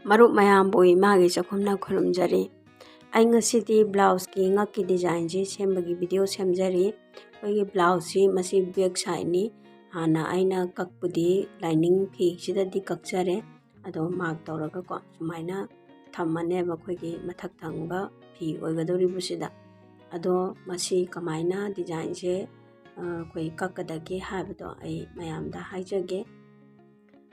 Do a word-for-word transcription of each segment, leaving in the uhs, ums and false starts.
ꯃꯔꯨꯞ ꯃꯌꯥꯝꯕꯨ ꯏꯃꯥꯒꯤ ꯆꯥꯛꯈꯨꯝꯅ ꯈꯨꯔꯨꯝꯖꯔꯤ꯫ ꯑꯩ ꯉꯁꯤꯗꯤ ꯕ꯭ꯂꯥꯎꯁꯀꯤ ꯉꯛꯀꯤ ꯗꯤꯖꯥꯏꯟꯁꯤ ꯁꯦꯝꯕꯒꯤ ꯚꯤꯗꯤꯑꯣ ꯁꯦꯝꯖꯔꯤ꯫ ꯑꯩꯈꯣꯏꯒꯤ ꯕ꯭ꯂꯥꯎꯁꯁꯤ ꯃꯁꯤ ꯕꯦꯛ ꯁꯥꯏꯠꯅꯤ꯫ ꯍꯥꯟꯅ ꯑꯩꯅ ꯀꯛꯄꯗꯤ ꯂꯥꯏꯅꯤꯡ ꯐꯤꯁꯤꯗꯗꯤ ꯀꯛꯆꯔꯦ꯫ ꯑꯗꯣ ꯃꯥꯔꯛ ꯇꯧꯔꯒꯀꯣ ꯁꯨꯃꯥꯏꯅ ꯊꯝꯃꯅꯦꯕ ꯑꯩꯈꯣꯏꯒꯤ ꯃꯊꯛ ꯊꯪꯕ ꯐꯤ ꯑꯣꯏꯒꯗꯧꯔꯤꯕꯁꯤꯗ꯫ ꯑꯗꯣ ꯃꯁꯤ ꯀꯃꯥꯏꯅ ꯗꯤꯖꯥꯏꯟꯁꯦ, ꯑ, ꯑꯩꯈꯣꯏ ꯀꯛꯀꯗꯒꯦ ꯍꯥꯏꯕꯗꯣ ꯑꯩ ꯃꯌꯥꯝꯗ ꯍꯥꯏꯖꯒꯦ꯫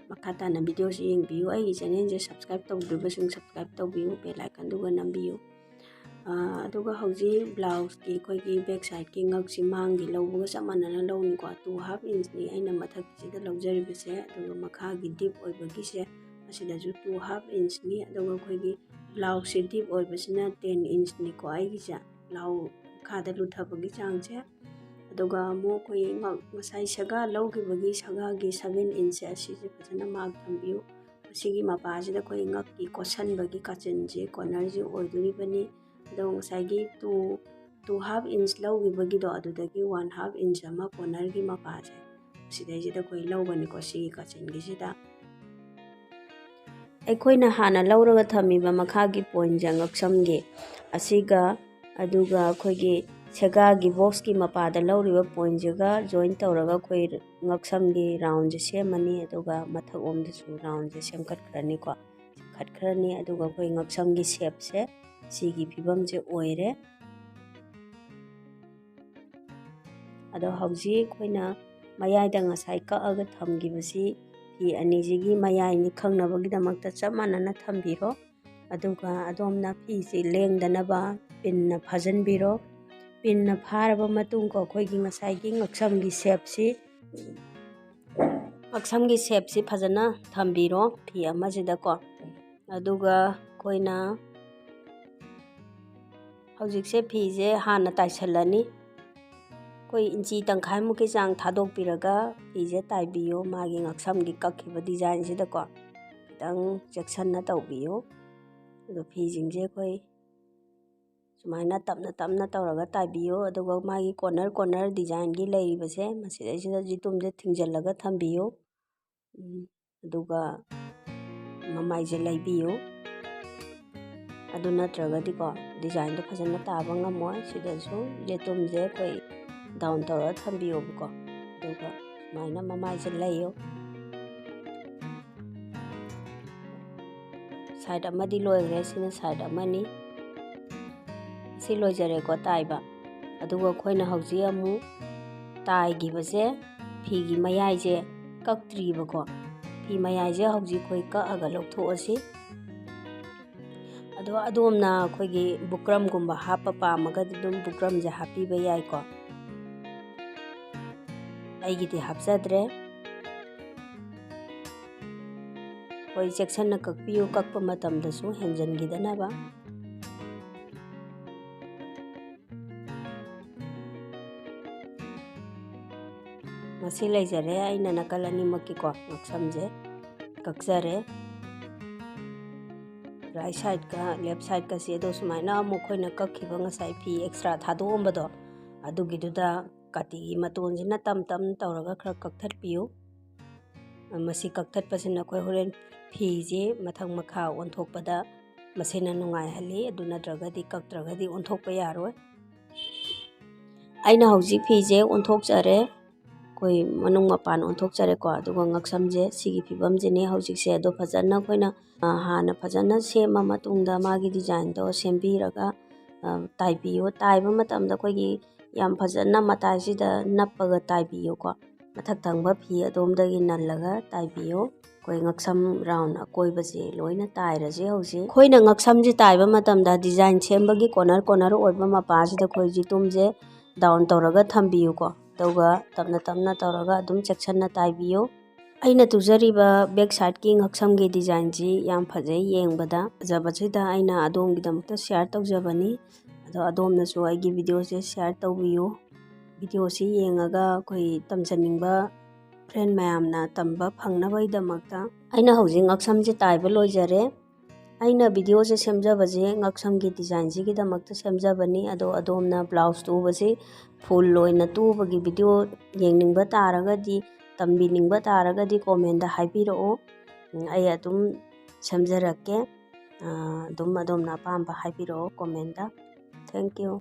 ꯃꯈꯥ ꯇꯥꯅ ꯚꯤꯗꯤꯑꯣꯁꯤ ꯌꯦꯡꯕꯤꯌꯨ꯫ ꯑꯩꯒꯤ ꯆꯦꯅꯦꯜꯁꯦ ꯁꯕꯁꯀ꯭ꯔꯥꯏꯕ ꯇꯧꯗ꯭ꯔꯤꯕꯁꯤꯡ ꯁꯕꯁꯀ꯭ꯔꯥꯏꯕ ꯇꯧꯕꯤꯌꯨ, ꯕꯦꯜ ꯑꯥꯏꯀꯟꯗꯨꯒ ꯅꯝꯕꯤꯌꯨ꯫ ꯑ, ꯑꯗꯨꯒ ꯍꯧꯖꯤꯛ ꯕ꯭ꯂꯥꯎꯁꯀꯤ ꯑꯩꯈꯣꯏꯒꯤ ꯕꯦꯛ ꯁꯥꯏꯠꯀꯤ ꯉꯛꯁꯤ ꯃꯥꯡꯒꯤ ꯂꯧꯕꯒ ꯆꯞ ꯃꯥꯟꯅꯅ ꯂꯧꯅꯤꯀꯣ꯫ Two half inchꯅꯤ ꯑꯩꯅ ꯃꯊꯛꯀꯤꯁꯤꯗ ꯂꯧꯖꯔꯤꯕꯁꯦ, ꯑꯗꯨꯒ ꯃꯈꯥꯒꯤ ꯗꯤꯞ ꯑꯣꯏꯕꯒꯤꯁꯦ ꯑꯁꯤꯗꯁꯨ two half inchꯅꯤ꯫ ꯑꯗꯨꯒ ꯑꯩꯈꯣꯏꯒꯤ ꯕ꯭ꯂꯥꯎꯁꯁꯦ ꯗꯤꯞ ꯑꯣꯏꯕꯁꯤꯅ ten inchꯅꯤꯀꯣ ꯑꯩꯒꯤꯁꯦ꯫ ꯕ꯭ꯂꯥꯎ ꯃꯈꯥꯗ ꯂꯨꯊꯕꯒꯤ ꯆꯥꯡꯁꯦ꯫ ꯑꯗꯨꯒ ꯑꯃꯨꯛ ꯑꯩꯈꯣꯏ ꯉ-, ꯉꯁꯥꯏ ꯁꯦꯒꯥ ꯂꯧꯈꯤꯕꯒꯤ ꯁꯦꯒꯥꯒꯤ seven inchꯁꯦ ꯑꯁꯤꯁꯦ ꯐꯖꯅ ꯃꯥꯔꯛ ꯊꯝꯕꯤꯌꯨ꯫ ꯃꯁꯤꯒꯤ ꯃꯄꯥꯁꯤꯗ ꯑꯩꯈꯣꯏ ꯉꯛꯀꯤ ꯀꯣꯠꯁꯟꯕꯒꯤ ꯀꯥꯆꯤꯟꯁꯦ, ꯀꯣꯔꯅꯔꯁꯦ ꯑꯣꯏꯗꯣꯔꯤꯕꯅꯤ꯫ ꯑꯗꯣ ꯉꯁꯥꯏꯒꯤ two, two half inch ꯂꯧꯈꯤꯕꯒꯤꯗꯣ ꯑꯗꯨꯗꯒꯤ one half inch ꯑꯃ ꯀꯣꯔꯅꯔꯒꯤ ꯃꯄꯥꯁꯦ ꯁꯤꯗꯩꯁꯤꯗ ꯑꯩꯈꯣꯏ ꯂꯧꯒꯅꯤꯀꯣ, ꯁꯤꯒꯤ ꯀꯥꯆꯤꯟꯒꯤꯁꯤꯗ꯫ ꯑꯩꯈꯣꯏꯅ ꯍꯥꯟꯅ ꯂꯧꯔꯒ ꯊꯝꯃꯤꯕ ꯃꯈꯥꯒꯤ ꯄꯣꯏꯟꯁꯦ ꯉꯛꯁꯝꯒꯤ ꯑꯁꯤꯒ, ꯑꯗꯨꯒ ꯑꯩꯈꯣꯏꯒꯤ ꯁꯦꯒꯥꯒꯤ ꯕꯣꯛꯁꯀꯤ ꯃꯄꯥꯗ ꯂꯧꯔꯤꯕ ꯄꯣꯏꯟꯁꯤꯒ ꯖꯣꯏꯟ ꯇꯧꯔꯒ ꯑꯩꯈꯣꯏ ꯉꯛꯁꯝꯒꯤ ꯔꯥꯎꯟꯁꯦ ꯁꯦꯝꯃꯅꯤ꯫ ꯑꯗꯨꯒ ꯃꯊꯛꯂꯣꯝꯗꯁꯨ ꯔꯥꯎꯟꯁꯦ ꯁꯦꯝꯒꯠꯈ꯭ꯔꯅꯤꯀꯣ꯫ ꯁꯦꯝꯒꯠꯈ꯭ꯔꯅꯤ꯫ ꯑꯗꯨꯒ ꯑꯩꯈꯣꯏ ꯉꯛꯁꯝꯒꯤ ꯁꯦꯞꯁꯦ ꯁꯤꯒꯤ ꯐꯤꯕꯝꯁꯦ ꯑꯣꯏꯔꯦ꯫ ꯑꯗꯣ ꯍꯧꯖꯤꯛ ꯑꯩꯈꯣꯏꯅ ꯃꯌꯥꯏꯗ ꯉꯁꯥꯏ ꯀꯛꯑꯒ ꯊꯝꯈꯤꯕꯁꯤ ꯐꯤ ꯑꯅꯤꯁꯤꯒꯤ ꯃꯌꯥꯏꯅꯤ ꯈꯪꯅꯕꯒꯤꯗꯃꯛꯇ ꯆꯞ ꯃꯥꯟꯅꯅ ꯊꯝꯕꯤꯔꯣ꯫ ꯑꯗꯨꯒ ꯑꯗꯣꯝꯅ ꯐꯤꯁꯤ ꯂꯦꯡꯗꯅꯕ ꯄꯤꯟꯅ ꯐꯥꯖꯤꯟꯕꯤꯔꯣ꯫ ꯄꯤꯟꯅ ꯐꯥꯔꯕ ꯃꯇꯨꯡꯀꯣ, ꯑꯩꯈꯣꯏꯒꯤ ꯉꯁꯥꯏꯒꯤ ꯉꯛꯁꯝꯒꯤ ꯁꯦꯞꯁꯤ, ꯉꯛꯁꯝꯒꯤ ꯁꯦꯞꯁꯤ ꯐꯖꯅ ꯊꯝꯕꯤꯔꯣ ꯐꯤ ꯑꯃꯁꯤꯗꯀꯣ꯫ ꯑꯗꯨꯒ ꯑꯩꯈꯣꯏꯅ ꯍꯧꯖꯤꯛꯁꯦ ꯐꯤꯁꯦ ꯍꯥꯟꯅ ꯇꯥꯏꯁꯜꯂꯅꯤ꯫ ꯑꯩꯈꯣꯏ ꯏꯟꯆꯤ ꯇꯪꯈꯥꯏꯃꯨꯛꯀꯤ ꯆꯥꯡ ꯊꯥꯗꯣꯛꯄꯤꯔꯒ ꯐꯤꯁꯦ ꯇꯥꯏꯕꯤꯌꯨ꯫ ꯃꯥꯒꯤ ꯉꯛꯁꯝꯒꯤ ꯀꯛꯈꯤꯕ ꯗꯤꯖꯥꯏꯟꯁꯤꯗꯀꯣ ꯈꯤꯇꯪ ꯆꯦꯛꯁꯤꯟꯅ ꯇꯧꯕꯤꯌꯨ꯫ ꯑꯗꯣ ꯐꯤꯁꯤꯡꯁꯦ ꯑꯩꯈꯣꯏ ꯁꯨꯃꯥꯏꯅ ꯇꯞꯅ ꯇꯞꯅ ꯇꯧꯔꯒ ꯇꯥꯏꯕꯤꯌꯨ꯫ ꯑꯗꯨꯒ ꯃꯥꯒꯤ ꯀꯣꯔꯅꯔ ꯀꯣꯔꯅꯔ ꯗꯤꯖꯥꯏꯟꯒꯤ ꯂꯩꯔꯤꯕꯁꯦ ꯃꯁꯤꯗꯩꯁꯤꯗ ꯖꯤꯇꯨꯝꯁꯦ ꯊꯤꯡꯖꯤꯜꯂꯒ ꯊꯝꯕꯤꯌꯨ꯫ ꯎꯝ, ꯑꯗꯨꯒ ꯃꯃꯥꯏꯁꯦ ꯂꯩꯕꯤꯌꯨ꯫ ꯑꯗꯨ ꯅꯠꯇ꯭ꯔꯒꯗꯤꯀꯣ, ꯗꯤꯖꯥꯏꯟꯗꯣ ꯐꯖꯅ ꯇꯥꯕ ꯉꯝꯃꯣꯏ꯫ ꯁꯤꯗꯁꯨ ꯌꯦꯇꯨꯝꯁꯦ ꯑꯩꯈꯣꯏ ꯗꯥꯎꯟ ꯇꯧꯔꯒ ꯊꯝꯕꯤꯌꯣꯕꯀꯣ꯫ ꯑꯗꯨꯒ ꯁꯨꯃꯥꯏꯅ ꯃꯃꯥꯏꯁꯦ ꯂꯩꯌꯨ꯫ ꯁꯥꯏꯠ ꯑꯃꯗꯤ ꯂꯣꯏꯈ꯭ꯔꯦ꯫ ꯁꯤꯅ ꯁꯥꯏꯠ ꯑꯃꯅꯤ꯫ ꯁꯤ ꯂꯣꯏꯖꯔꯦꯀꯣ ꯇꯥꯏꯕ꯫ ꯑꯗꯨꯒ ꯑꯩꯈꯣꯏꯅ ꯍꯧꯖꯤꯛ ꯑꯃꯨꯛ ꯇꯥꯏꯈꯤꯕꯁꯦ, ꯐꯤꯒꯤ ꯃꯌꯥꯏꯁꯦ ꯀꯛꯇ꯭ꯔꯤꯕꯀꯣ꯫ ꯐꯤ ꯃꯌꯥꯏꯁꯦ ꯍꯧꯖꯤꯛ ꯑꯩꯈꯣꯏ ꯀꯛꯑꯒ ꯂꯧꯊꯣꯛꯑꯁꯤ꯫ ꯑꯗꯣ ꯑꯗꯣꯝꯅ ꯑꯩꯈꯣꯏꯒꯤ ꯕꯨꯀ꯭ꯔꯝꯒꯨꯝꯕ ꯍꯥꯞꯄ ꯄꯥꯝꯃꯒꯗꯤ ꯑꯗꯨꯝ ꯕꯨꯀ꯭ꯔꯝꯁꯦ ꯍꯥꯞꯄꯤꯕ ꯌꯥꯏꯀꯣ꯫ ꯑꯩꯒꯤꯗꯤ ꯍꯥꯞꯆꯗ꯭ꯔꯦ꯫ ꯑꯩꯈꯣꯏ ꯆꯦꯛꯁꯤꯟꯅ ꯀꯛꯄꯤꯌꯨ, ꯀꯛꯄ ꯃꯇꯝꯗꯁꯨ ꯍꯦꯟꯖꯟꯈꯤꯗꯅꯕ꯫ ꯃꯁꯤ ꯂꯩꯖꯔꯦ꯫ ꯑꯩꯅ ꯅꯥꯀꯜ ꯑꯅꯤꯃꯛꯀꯤꯀꯣ ꯉꯛꯁꯝꯁꯦ ꯀꯛꯆꯔꯦ꯫ ꯔꯥꯏꯠ ꯁꯥꯏꯠꯀ ꯂꯦꯐ ꯁꯥꯏꯠꯀꯁꯦ ꯑꯗꯣ ꯁꯨꯃꯥꯏꯅ ꯑꯃꯨꯛ ꯑꯩꯈꯣꯏꯅ ꯀꯛꯈꯤꯕ ꯉꯁꯥꯏ ꯐꯤ ꯑꯦꯛꯁꯇ꯭ꯔꯥ ꯊꯥꯗꯣꯛꯑꯝꯕꯗꯣ, ꯑꯗꯨꯒꯤꯗꯨꯗ ꯀꯥꯇꯤꯒꯤ ꯃꯇꯣꯟꯁꯤꯅ ꯇꯞ ꯇꯞꯅ ꯇꯧꯔꯒ ꯈꯔ ꯀꯛꯊꯠꯄꯤꯌꯨ꯫ ꯃꯁꯤ ꯀꯛꯊꯠꯄꯁꯤꯅ ꯑꯩꯈꯣꯏ ꯍꯣꯔꯦꯟ ꯐꯤꯁꯦ ꯃꯊꯛ ꯃꯈꯥ ꯑꯣꯟꯊꯣꯛꯄꯗ ꯃꯁꯤꯅ ꯅꯨꯡꯉꯥꯏꯍꯜꯂꯤ꯫ ꯑꯗꯨ ꯅꯠꯇ꯭ꯔꯒꯗꯤ ꯀꯛꯇ꯭ꯔꯒꯗꯤ ꯑꯣꯟꯊꯣꯛꯄ ꯌꯥꯔꯣꯏ꯫ ꯑꯩꯅ ꯍꯧꯖꯤꯛ ꯐꯤꯁꯦ ꯑꯣꯟꯊꯣꯛꯆꯔꯦ꯫ ꯑꯩꯈꯣꯏ ꯃꯅꯨꯡ ꯃꯄꯥꯟ ꯑꯣꯟꯊꯣꯛꯆꯔꯦꯀꯣ꯫ ꯑꯗꯨꯒ ꯉꯛꯁꯝꯁꯦ ꯁꯤꯒꯤ ꯐꯤꯕꯝꯁꯤꯅꯦ ꯍꯧꯖꯤꯛꯁꯦ꯫ ꯑꯗꯣ ꯐꯖꯅ ꯑꯩꯈꯣꯏꯅ, ꯑ, ꯍꯥꯟꯅ ꯐꯖꯅ ꯁꯦꯝꯃ ꯃꯇꯨꯡꯗ ꯃꯥꯒꯤ ꯗꯤꯖꯥꯏꯟꯗꯣ ꯁꯦꯝꯕꯤꯔꯒ, ꯑ, ꯇꯥꯏꯕꯤꯌꯨ꯫ ꯇꯥꯏꯕ ꯃꯇꯝꯗ ꯑꯩꯈꯣꯏꯒꯤ ꯌꯥꯝ ꯐꯖꯅ ꯃꯇꯥꯏꯁꯤꯗ ꯅꯞꯄꯒ ꯇꯥꯏꯕꯤꯌꯨꯀꯣ꯫ ꯃꯊꯛ ꯊꯪꯕ ꯐꯤ ꯑꯗꯣꯝꯗꯒꯤ ꯅꯜꯂꯒ ꯇꯥꯏꯕꯤꯌꯨ꯫ ꯑꯩꯈꯣꯏ ꯉꯛꯁꯝ ꯔꯥꯎꯟ ꯑꯀꯣꯏꯕꯁꯦ ꯂꯣꯏꯅ ꯇꯥꯏꯔꯁꯦ ꯍꯧꯖꯤꯛ꯫ ꯑꯩꯈꯣꯏꯅ ꯉꯛꯁꯝꯁꯦ ꯇꯥꯏꯕ ꯃꯇꯝꯗ ꯗꯤꯖꯥꯏꯟ ꯁꯦꯝꯕꯒꯤ ꯀꯣꯔꯅꯔ ꯀꯣꯔꯅꯔ ꯑꯣꯏꯕ ꯃꯄꯥꯁꯤꯗ ꯑꯩꯈꯣꯏ ꯖꯤꯇꯨꯝꯁꯦ ꯗꯥꯎꯟ ꯇꯧꯔꯒ ꯊꯝꯕꯤꯌꯨꯀꯣ꯫ ꯑꯗꯨꯒ ꯇꯞꯅ ꯇꯞꯅ ꯇꯧꯔꯒ ꯑꯗꯨꯝ ꯆꯦꯛꯁꯤꯟꯅ ꯇꯥꯏꯕꯤꯌꯨ꯫ ꯑꯩꯅ ꯇꯨꯖꯔꯤꯕ ꯕꯦꯛ ꯁꯥꯏꯠꯀꯤ ꯉꯛꯁꯝꯒꯤ ꯗꯤꯖꯥꯏꯟꯁꯤ ꯌꯥꯝ ꯐꯖꯩ ꯌꯦꯡꯕꯗ꯫ ꯐꯖꯕꯁꯤꯗ ꯑꯩꯅ ꯑꯗꯣꯝꯒꯤꯗꯃꯛꯇ ꯁꯤꯌꯥꯔ ꯇꯧꯖꯕꯅꯤ꯫ ꯑꯗꯣ ꯑꯗꯣꯝꯅꯁꯨ ꯑꯩꯒꯤ ꯚꯤꯗꯤꯑꯣꯁꯦ ꯁꯤꯌꯥꯔ ꯇꯧꯕꯤꯌꯨ꯫ ꯚꯤꯗꯤꯑꯣꯁꯤ ꯌꯦꯡꯉꯒ ꯑꯩꯈꯣꯏ ꯇꯝꯖꯅꯤꯡꯕ ꯐ꯭ꯔꯦꯟ ꯃꯌꯥꯝꯅ ꯇꯝꯕ ꯐꯪꯅꯕꯒꯤꯗꯃꯛꯇ꯫ ꯑꯩꯅ ꯍꯧꯖꯤꯛ ꯉꯛꯁꯝꯁꯦ ꯇꯥꯏꯕ ꯂꯣꯏꯖꯔꯦ꯫ ꯑꯩꯅ ꯚꯤꯗꯤꯑꯣꯁꯦ ꯁꯦꯝꯖꯕꯁꯦ ꯉꯛꯁꯝꯒꯤ ꯗꯤꯖꯥꯏꯟꯁꯤꯒꯤꯗꯃꯛꯇ ꯁꯦꯝꯖꯕꯅꯤ꯫ ꯑꯗꯣ ꯑꯗꯣꯝꯅ ꯕ꯭ꯂꯥꯎꯁ ꯇꯨꯕꯁꯤ ꯐꯨꯜ ꯑꯣꯏꯅ ꯇꯨꯕꯒꯤ ꯚꯤꯗꯤꯑꯣ ꯌꯦꯡꯅꯤꯡꯕ ꯇꯥꯔꯒꯗꯤ, ꯇꯝꯕꯤꯅꯤꯡꯕ ꯇꯥꯔꯒꯗꯤ ꯀꯣꯃꯦꯟꯗ ꯍꯥꯏꯕꯤꯔꯛꯑꯣ꯫ ꯎꯝ, ꯑꯩ ꯑꯗꯨꯝ ꯁꯦꯝꯖꯔꯛꯀꯦ꯫ ꯑꯗꯨꯝ ꯑꯗꯣꯝꯅ ꯑꯄꯥꯝꯕ ꯍꯥꯏꯕꯤꯔꯛꯑꯣ comment ꯇ꯫ Thank you꯫